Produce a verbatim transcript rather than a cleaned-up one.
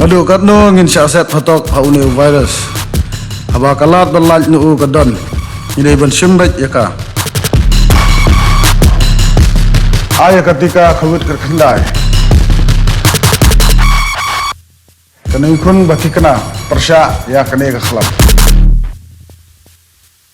Haduh katno ngin shah set phatok ha une u virus? Haba ka lad ban lait noh u ka don, ngi dei ban shim beit ïa ka. Ai ïa ka tika Covid khatkhyndai. Kane khun ba thikna pyrshah ïa kane ka khlam.